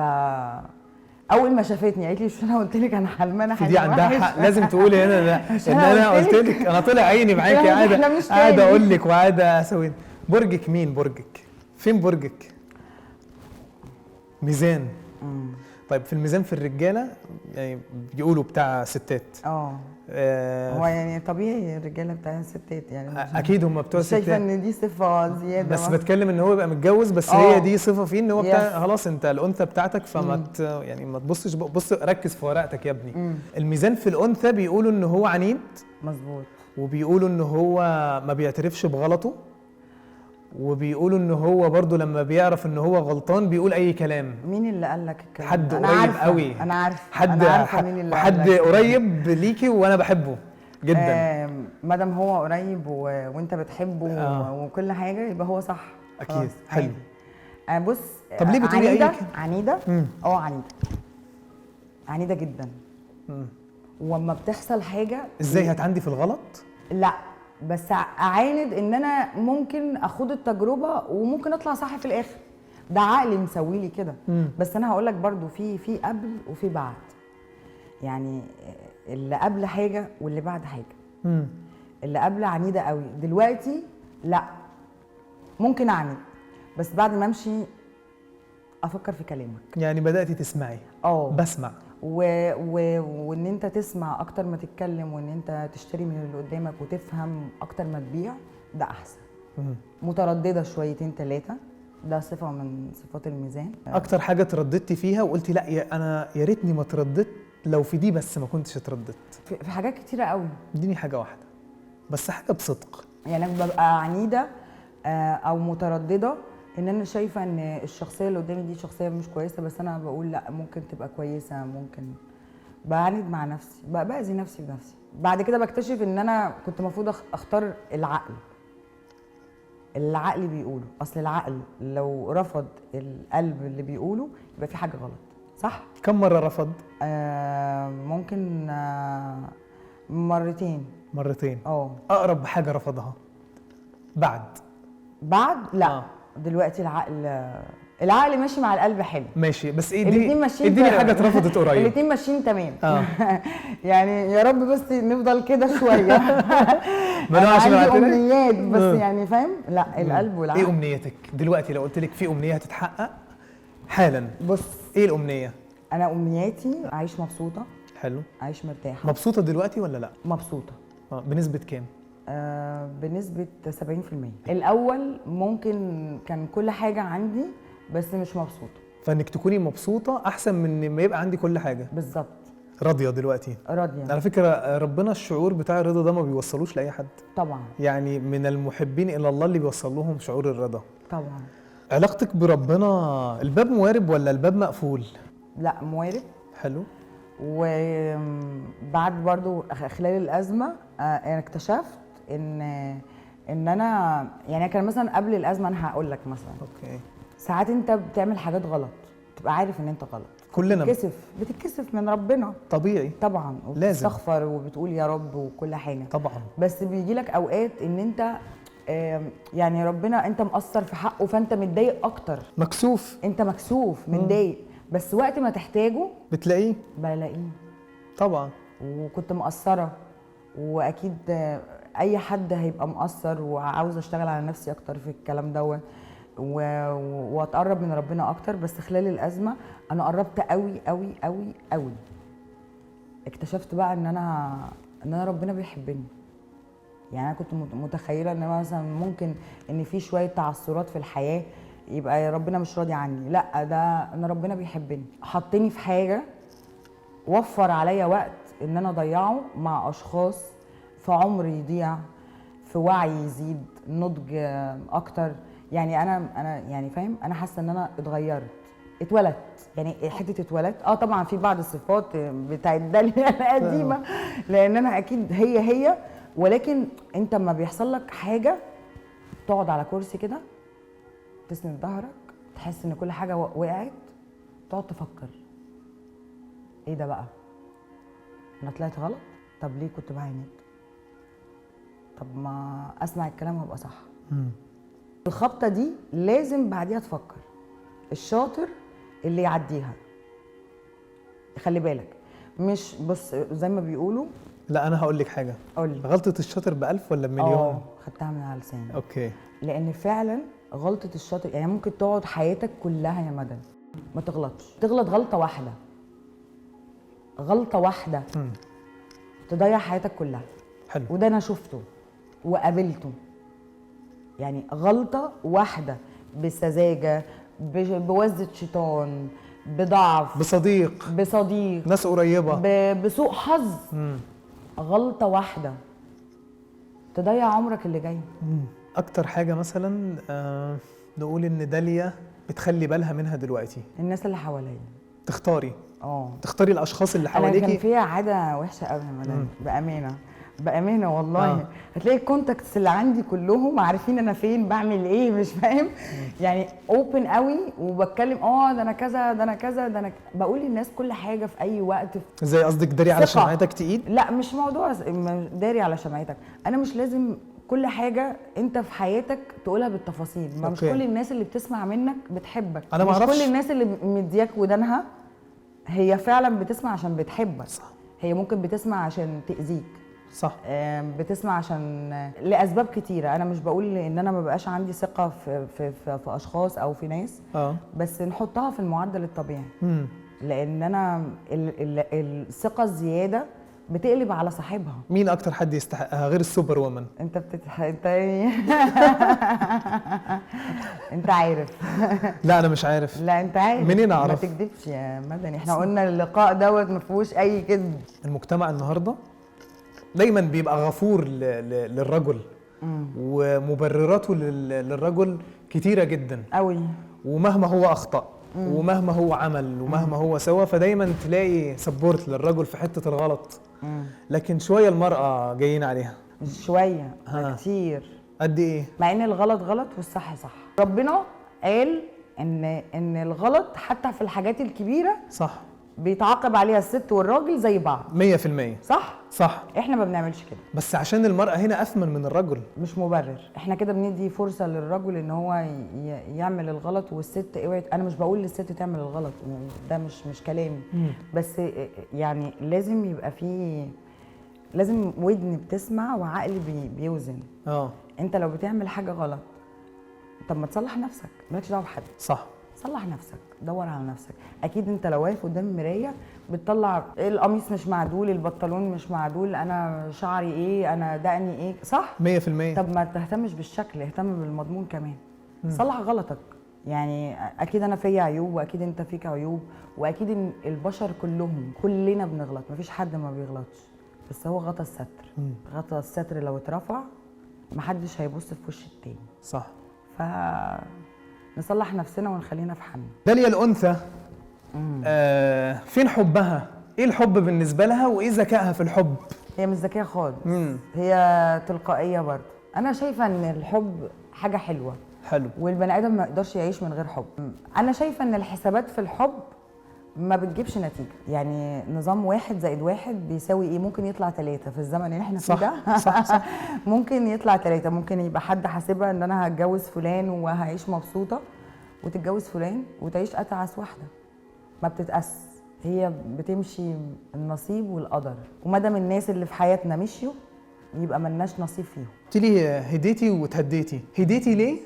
اول ما شافتني قالت لي مش انا قلت لك انا حلمانه حلم دي عندها وحش؟ حق، لازم تقولي هنا ده ان انا قلت لك، انا طلع عيني معاكي، قاعدة قاعدة اقول لك وقاعدة اسوي. برجك مين؟ برجك فين؟ برجك ميزان. طيب في الميزان في الرجالة يعني بيقولوا بتاع ستات. هو يعني طبيعي الرجالة بتاع ستات يعني، اكيد هم بتوع ستات. شايفه ان دي صفة زيادة، بس بتكلم ان هو يبقى متجوز بس. هي دي صفة فيه ان هو بتاع خلاص انت الانثى بتاعتك، فما يعني ما تبصش، بص ركز في ورقتك يا ابني. الميزان في الانثى بيقولوا ان هو عنيد. مظبوط. وبيقولوا ان هو ما بيعترفش بغلطه، وبيقولوا ان هو برضو لما بيعرف ان هو غلطان بيقول اي كلام. مين اللي قال لك الكلام؟ حد قريب قوي. انا عارفه، حد أنا عارفة مين اللي حد قريب ليكي وانا بحبه جدا. مادام هو قريب وانت بتحبه وكل حاجة يبقى هو صح. اكيد. حلو. بص، طب ليه بتقولي اي كلام؟ عنيدة. عنيدة، عنيدة جدا. واما بتحصل حاجة ازاي هتعندي في الغلط؟ لا بس اعاند ان انا ممكن اخوض التجربة وممكن اطلع صح في الاخر، ده عقلي مسوي لي كده. بس انا هقول لك برضو في قبل وفي بعد، يعني اللي قبل حاجة واللي بعد حاجة. اللي قبل عنيدة قوي، دلوقتي لا ممكن اعند بس بعد ما امشي افكر في كلامك. يعني بداتي تسمعي؟ بسمع وان انت تسمع اكتر ما تتكلم، وان انت تشتري من اللي قدامك وتفهم اكتر ما تبيع، ده احسن. مترددة شويتين ثلاثة، ده صفة من صفات الميزان. اكتر حاجة ترددتي فيها وقلتي لا انا يا ريتني ما ترددت، لو في دي بس ما كنتش اترددت؟ في حاجات كتيرة قوي. اديني حاجة واحدة بس، حاجة بصدق. يعني انا ببقى عنيدة او مترددة ان انا شايفه ان الشخصية اللي قدامي دي شخصية مش كويسة، بس انا بقول لا ممكن تبقى كويسة، ممكن. بعاند مع نفسي، باذي نفسي بنفسي. بعد كده بكتشف ان انا كنت المفروض اختار العقل، العقل بيقوله، اصل العقل لو رفض القلب اللي بيقوله يبقى في حاجة غلط، صح؟ كم مرة رفض؟ ممكن مرتين. مرتين. اقرب حاجة رفضها بعد؟ لا. دلوقتي العقل ماشي مع القلب حلو. ماشي، بس ايه دي؟ اديني حاجة اترفضت قريب. الاثنين ماشيين تمام. يعني يا رب بس نفضل كده شوية. ما انا عشان عندي امنيات بس يعني فاهم؟ لا القلب والعقل. ايه امنيتك دلوقتي لو قلت لك في امنية هتتحقق حالا؟ بص، ايه الامنية؟ انا امنياتي اعيش مبسوطة. حلو. اعيش مرتاحة. مبسوطة دلوقتي ولا لا؟ مبسوطة. بنسبة كام؟ بنسبة 70%. الأول ممكن كان كل حاجة عندي بس مش مبسوطة. فإنك تكوني مبسوطة أحسن من ما يبقى عندي كل حاجة. بالظبط. راضية دلوقتي؟ راضية. على فكرة ربنا الشعور بتاع الرضا ده ما بيوصلوش لأي حد. طبعا. يعني من المحبين إلى الله اللي بيوصل لهم شعور الرضا. طبعا. علاقتك بربنا الباب موارب ولا الباب مقفول؟ لا موارب. حلو. وبعد برضو خلال الأزمة أنا اكتشفت ان انا يعني كان مثلا قبل الازمة، انا هقول لك مثلا okay، ساعات انت بتعمل حاجات غلط تبقى عارف ان انت غلط، كلنا بتتكسف من ربنا طبيعي طبعا، وبتستغفر وبتقول يا رب وكل حاجة طبعا، بس بيجي لك اوقات ان انت يعني ربنا انت مقصر في حقه، فانت متضايق اكتر، مكسوف، انت مكسوف متضايق، بس وقت ما تحتاجه بتلاقيه، بلاقيه طبعا. وكنت مقصرة، واكيد اي حد هيبقى مقصر، وعاوزه اشتغل على نفسي اكتر في الكلام دوت واتقرب من ربنا اكتر. بس خلال الازمة انا قربت قوي قوي قوي قوي. اكتشفت بقى ان انا ربنا بيحبني. يعني انا كنت متخيله ان مثلا ممكن ان في شوية تعثرات في الحياة يبقى ربنا مش راضي عني، لا ده انا ربنا بيحبني، حطني في حاجة، وفر عليا وقت ان انا اضيعه مع اشخاص في عمر يضيع، في وعي يزيد، نضج اكتر. يعني انا يعني فاهم، انا حاسه ان انا اتغيرت، اتولدت، يعني حتة اتولدت. طبعا في بعض الصفات بتاعت داليا القديمة لان انا اكيد هي، ولكن انت لما بيحصل لك حاجة تقعد على كرسي كده تسند ظهرك، تحس ان كل حاجة وقعت، تقعد تفكر ايه ده بقى، انا طلعت غلط، طب ليه كنت بعاند، طب ما اسمع الكلام وابقى صح. الخبطه دي لازم بعديها تفكر. الشاطر اللي يعديها، خلي بالك، مش بص زي ما بيقولوا. لا انا هقول لك حاجة. قولي. غلطه الشاطر ب1000 ولا بمليون؟ خدتها من على لساني. okay. لان فعلا غلطه الشاطر، يعني ممكن تقعد حياتك كلها يا مدن ما تغلطش، تغلط غلطه واحدة، غلطه واحدة تضيع حياتك كلها. حلو. وده انا شفته وقابلته، يعني غلطه واحدة بسذاجه، بوزة شيطان، بضعف، بصديق، ناس قريبه، بسوء حظ. غلطه واحدة تضيع عمرك اللي جاي. اكتر حاجة مثلا نقول ان داليا بتخلي بالها منها دلوقتي، الناس اللي حواليا. تختاري تختاري الاشخاص اللي حواليكي. انا كان فيها عادة وحشة قوي يا مدام، بامانه بامانه والله. هتلاقي ال contacts اللي عندي كلهم عارفين انا فين، بعمل ايه، مش فاهم يعني، open قوي وبتكلم، ده انا كذا، ده انا كذا، ده انا بقول للناس كل حاجة في اي وقت. زي قصدك داري على شمعتك تقيد؟ لا مش موضوع داري على شمعتك، انا مش لازم كل حاجة انت في حياتك تقولها بالتفاصيل. ما مش كل الناس اللي بتسمع منك بتحبك. انا ما اعرفش مش كل الناس اللي مدياك ودانها هي فعلا بتسمع عشان بتحبك. صح. هي ممكن بتسمع عشان تأذيك. صح. بتسمع عشان لاسباب كتيرة. انا مش بقول ان انا ما بقاش عندي ثقة في في في, في اشخاص او في ناس، بس نحطها في المعدل الطبيعي. لان انا الثقة الزيادة بتقلب على صاحبها. مين اكتر حد يستحقها غير السوبر وومن؟ انت انت انت عارف. لا انا مش عارف. لا انت عارف. منين اعرف؟ ما تكذبش يا مدني، احنا قلنا اللقاء دوت ما فيهوش اي كذب. المجتمع النهارده دايما بيبقى غفور للرجل، ومبرراته للرجل كتيرة جدا قوي، ومهما هو اخطا ومهما هو عمل ومهما هو سوى، فدايما تلاقي support للرجل في حتة الغلط. لكن شوية المراة جايين عليها، مش شوية، كتير. قد ايه؟ مع ان الغلط غلط والصح صح. ربنا قال ان الغلط حتى في الحاجات الكبيرة صح بيتعاقب عليها الست والراجل زي بعض 100%. صح؟ صح. احنا ما بنعملش كده، بس عشان المرأة هنا أثمن من الرجل. مش مبرر، احنا كده بندي فرصة للرجل ان هو يعمل الغلط والست اوعي. انا مش بقول للست تعمل الغلط، ده مش كلامي، بس يعني لازم يبقى فيه، لازم ودن بتسمع وعقل بيوزن. انت لو بتعمل حاجة غلط طب ما تصلح نفسك، مالكش دعوة بحد. صح. صلح نفسك، دور على نفسك. اكيد انت لو واقف قدام المراية بتطلع القميص مش معدول، البنطلون مش معدول، انا شعري ايه، انا دقني ايه، صح؟ 100%. طب ما تهتمش بالشكل، اهتم بالمضمون كمان. صلح غلطك. يعني اكيد انا فيا عيوب، واكيد انت فيك عيوب، واكيد ان البشر كلهم كلنا بنغلط، مفيش حد ما بيغلطش، بس هو غطى الستر. غطى الستر لو اترفع محدش هيبص في وش التاني. صح. ف نصلح نفسنا ونخلينا في حالنا. داليا الأنثى فين حبها؟ ايه الحب بالنسبة لها وايه ذكائها في الحب؟ هي مش ذكية خالص، هي تلقائية برضه. أنا شايفة إن الحب حاجة حلوة. حلو. والبني آدم ما يقدرش يعيش من غير حب. أنا شايفة إن الحسابات في الحب ما بتجيبش نتيجة، يعني نظام 1 زائد 1 بيساوي ايه؟ ممكن يطلع 3 في الزمن اللي احنا فيه ده. صح صح. ممكن يطلع 3، ممكن يبقى حد حاسبها ان انا هتجوز فلان وهعيش مبسوطة، وتتجوز فلان وتعيش اتعس واحدة. ما بتتقاس، هي بتمشي النصيب والقدر، وما دام الناس اللي في حياتنا مشيوا يبقى ملناش نصيب فيهم. قلت لي هديتي وتهديتي، هديتي ليه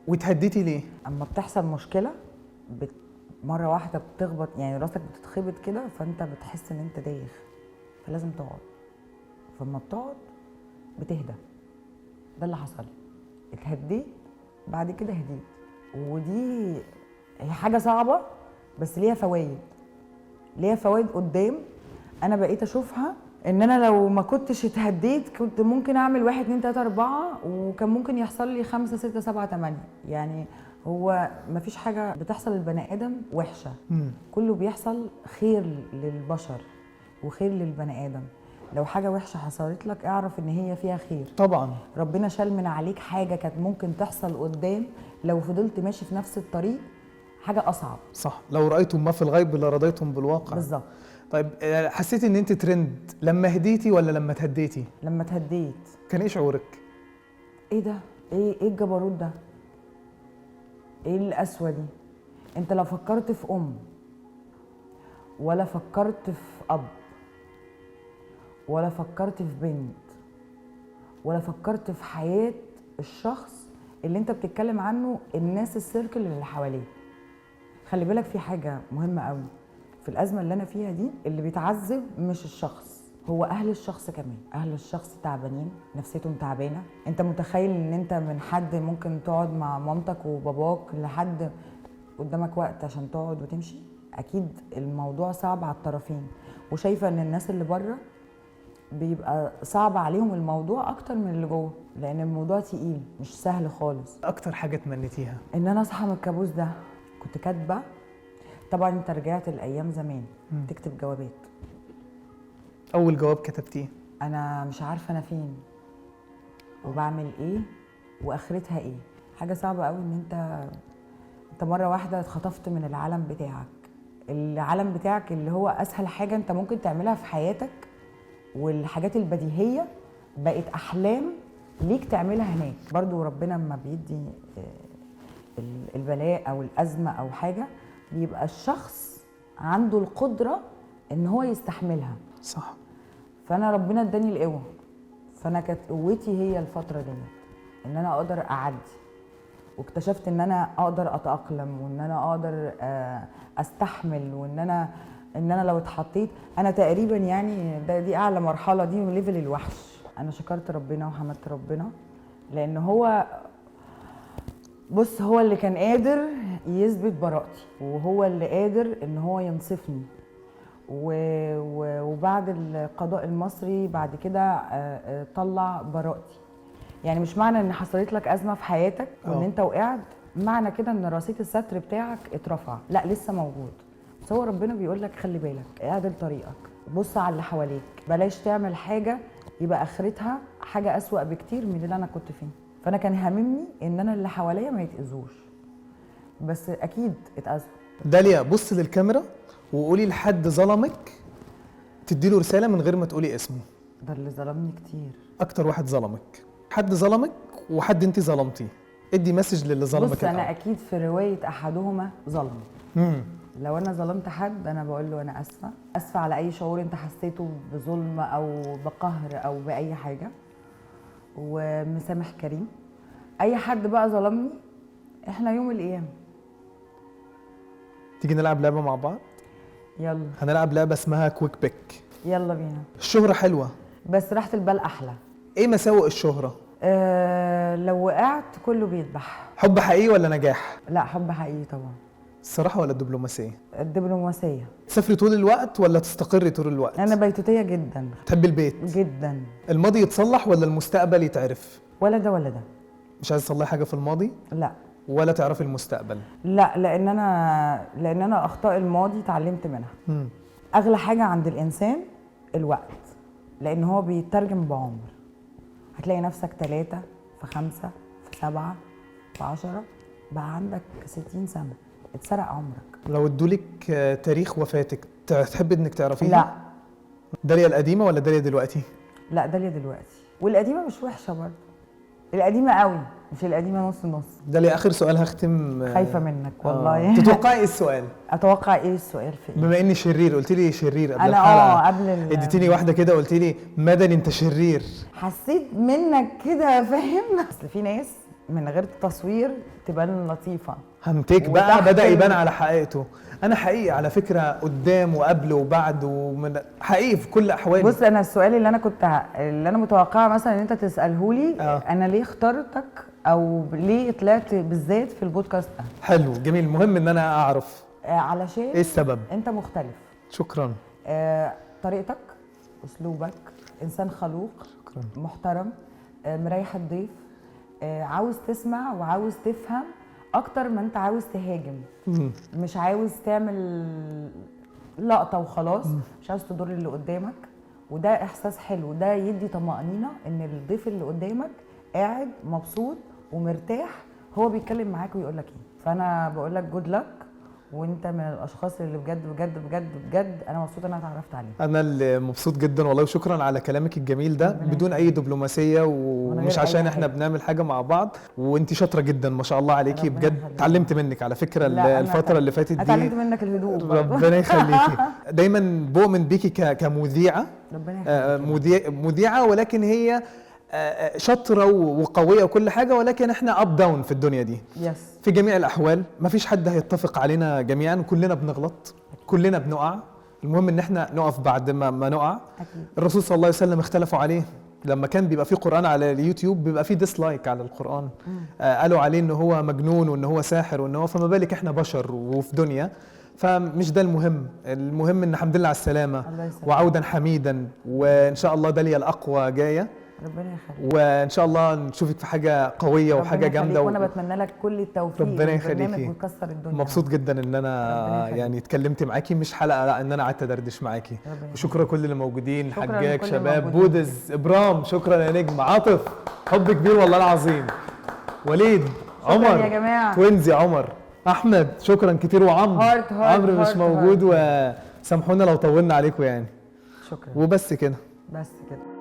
وتهديتي ليه؟ اما بتحصل مشكلة مرة واحدة بتخبط، يعني راسك بتتخبط كده، فانت بتحس ان انت دايخ، فلازم تقعد. فلما بتقعد بتهدى. ده اللي حصل، اتهديت، بعد كده هديت. ودي هي حاجة صعبة بس ليها فوائد، ليها فوائد قدام. انا بقيت اشوفها ان انا لو ما كنتش اتهديت كنت ممكن اعمل 1 2 3 4، وكان ممكن يحصل لي 5 6 7 8. يعني هو مفيش حاجة بتحصل للبني ادم وحشة، كله بيحصل خير للبشر وخير للبني ادم. لو حاجة وحشة حصلت لك اعرف ان هي فيها خير طبعا. ربنا شال من عليك حاجة كانت ممكن تحصل قدام لو فضلت ماشي في نفس الطريق، حاجة اصعب. صح، لو رايتم ما في الغيب لرضيتم بالواقع. بالظبط. طيب حسيتي ان انت ترند لما هديتي ولا لما تهديتي؟ لما تهديت. كان ايه شعورك؟ ايه ده؟ ايه الجبروت ده؟ ايه القسوة دي؟ انت لو فكرت في ام، ولا فكرت في اب، ولا فكرت في بنت، ولا فكرت في حياة الشخص اللي انت بتتكلم عنه، الناس ال circle اللي حواليه. خلي بالك في حاجة مهمة قوي في الازمة اللي انا فيها دي، اللي بيتعذب مش الشخص، هو اهل الشخص كمان. اهل الشخص تعبانين، نفسيتهم تعبانة. انت متخيل ان انت من حد ممكن تقعد مع مامتك وباباك لحد قدامك وقت عشان تقعد وتمشي؟ اكيد الموضوع صعب على الطرفين. وشايفه ان الناس اللي بره بيبقى صعب عليهم الموضوع اكتر من اللي جوه، لان الموضوع تقيل مش سهل خالص. اكتر حاجة تمنيتيها؟ ان انا اصحى من الكابوس ده. كنت كاتبه طبعا، انت رجعت الايام زمان تكتب جوابات. اول جواب كتبتيه؟ انا مش عارفه انا فين وبعمل ايه واخرتها ايه. حاجة صعبة قوي ان انت مرة واحدة اتخطفت من العالم بتاعك، العالم بتاعك اللي هو اسهل حاجة انت ممكن تعملها في حياتك، والحاجات البديهيه بقت احلام ليك تعملها هناك. برضو ربنا لما بيدي البلاء او الازمة او حاجة، بيبقى الشخص عنده القدرة ان هو يستحملها. صح. فانا ربنا اداني القوة، فانا كانت قوتي هي الفترة دي ان انا اقدر اعدي، واكتشفت ان انا اقدر اتاقلم، وان انا اقدر استحمل، وان انا لو اتحطيت انا تقريبا يعني دي اعلى مرحلة، دي من level الوحش. انا شكرت ربنا وحمدت ربنا، لان هو بص هو اللي كان قادر يثبت براءتي، وهو اللي قادر ان هو ينصفني. وبعد القضاء المصري بعد كده طلع براءتي. يعني مش معنى ان حصلت لك ازمة في حياتك وان انت وقعت معنى كده ان رصيد الستر بتاعك اترفع، لا لسه موجود. بس هو ربنا بيقول لك خلي بالك، اعدل طريقك، بص على اللي حواليك، بلاش تعمل حاجة يبقى اخرتها حاجة اسوأ بكتير من اللي انا كنت فيه. فانا كان هاممني ان انا اللي حواليا ما يتاذوش، بس اكيد اتاذوا. داليا بص للكاميرا وقولي لحد ظلمك، تديله رسالة من غير ما تقولي اسمه. ده اللي ظلمني كتير. اكتر واحد ظلمك، حد ظلمك وحد انت ظلمتيه، ادي message للي ظلمك. بص انا اكيد في رواية احدهما ظلم. لو انا ظلمت حد انا بقول له انا اسفه، اسفه على اي شعور انت حسيته بظلم او بقهر او باي حاجة، ومسامح كريم. اي حد بقى ظلمني، احنا يوم القيامة. تيجي نلعب لعبه مع بعض؟ يلا. هنلعب لعبه اسمها quick pick. يلا بينا. الشهرة حلوة بس راحة البال احلى. ايه مساوئ الشهرة؟ لو وقعت كله بيذبح. حب حقيقي ولا نجاح؟ لا حب حقيقي طبعا. الصراحة ولا الدبلوماسية؟ الدبلوماسية. تسافري طول الوقت ولا تستقري طول الوقت؟ انا بيتوتيه جدا. تحبي البيت؟ جدا. الماضي يتصلح ولا المستقبل يتعرف؟ ولا ده ولا ده. مش عايز تصلحي حاجة في الماضي؟ لا. ولا تعرفي المستقبل؟ لا، لان انا اخطاء الماضي اتعلمت منها. اغلى حاجة عند الانسان الوقت، لان هو بيترجم بعمر. هتلاقي نفسك 3 في 5 في 7 في 10، بقى عندك 60 سنة، اتسرق عمرك. لو ادولك تاريخ وفاتك تحبي انك تعرفيه؟ لا. داليا القديمة ولا داليا دلوقتي؟ لا داليا دلوقتي، والقديمه مش وحشة برضه، القديمة قوي مش القديمة نص نص. داليا اخر سؤال هختم. خايفة منك والله. تتوقعي ايه السؤال؟ اتوقع ايه السؤال في ايه؟ بما اني شرير، قلت لي شرير قبل الحلقة. قبل اديتيني واحدة كده قلت لي مدني انت شرير. حسيت منك كده، فاهم؟ اصل في ناس من غير تصوير تبان لطيفة. همتك بقى بدا يبان على حقيقته. انا حقيقي على فكرة، قدام وقبل وبعد ومن حقيقي في كل احوالي. بص انا السؤال اللي انا كنت اللي انا متوقعه مثلا ان انت تساله لي، انا ليه اخترتك او ليه طلعت بالذات في البودكاست ده؟ حلو جميل، المهم ان انا اعرف علشان ايه السبب. انت مختلف. شكرا. طريقتك، اسلوبك، انسان خلوق. شكرا. محترم، مريح الضيف، عاوز تسمع وعاوز تفهم اكتر ما انت عاوز تهاجم. مش عاوز تعمل لقطة وخلاص، مش عاوز تضر اللي قدامك، وده احساس حلو، ده يدي طمأنينة ان الضيف اللي قدامك قاعد مبسوط ومرتاح، هو بيتكلم معاك ويقول لك ايه. فانا بقول لك good luck، وانت من الاشخاص اللي بجد بجد بجد بجد انا مبسوطة ان انا اتعرفت عليك. انا اللي مبسوط جدا والله، وشكرا على كلامك الجميل ده ربنا بدون اي دبلوماسية، ومش غير عشان أي احنا حاجة. بنعمل حاجة مع بعض. وانت شاطرة جدا ما شاء الله عليكي ربنا بجد، يخليك. اتعلمت منك على فكرة لا، أنا الفترة اللي فاتت دي. اتعلمت منك الهدوء برضه. ربنا يخليكي. دايما بؤمن بيكي كمذيعه، ربنا يخليك. مذيعه، ولكن هي شاطرة وقويه وكل حاجة، ولكن احنا up down في الدنيا دي. في جميع الاحوال مفيش حد هيتفق علينا جميعا، كلنا بنغلط، كلنا بنقع، المهم ان احنا نقف بعد ما نقع. الرسول صلى الله عليه وسلم اختلفوا عليه لما كان بيبقى فيه قرآن على اليوتيوب، بيبقى فيه dislike على القرآن، قالوا عليه ان هو مجنون وان هو ساحر وان هو، فما بالك احنا بشر وفي دنيا. فمش ده المهم، المهم ان الحمد لله على السلامة الله يسلمك. وعودا حميدا، وان شاء الله داليا الأقوى جاية، ربنا يخليك، وان شاء الله نشوفك في حاجة قوية ربنا وحاجة يخليك، جامدة وانا بتمنى لك كل التوفيق ربنا للبرنامج يخليكي. وتكسر الدنيا. مبسوط جدا ان ربنا انا يخليك. يعني اتكلمت معاكي، مش حلقة، لا ان انا قعدت ادردش معاكي. ربنا يخليك. وشكرا كل اللي موجودين، شكرا حجاج، لكل شباب، الموجودين. بودز، ابرام، شكرا يا نجم، عاطف، حب كبير والله العظيم، وليد، شكرا عمر يا جماعة. twins يا عمر، احمد، شكرا كتير، وعمرو، heart، heart، عمرو مش heart، موجود، وسامحونا لو طولنا عليكم يعني. شكرا. وبس كده. بس كده.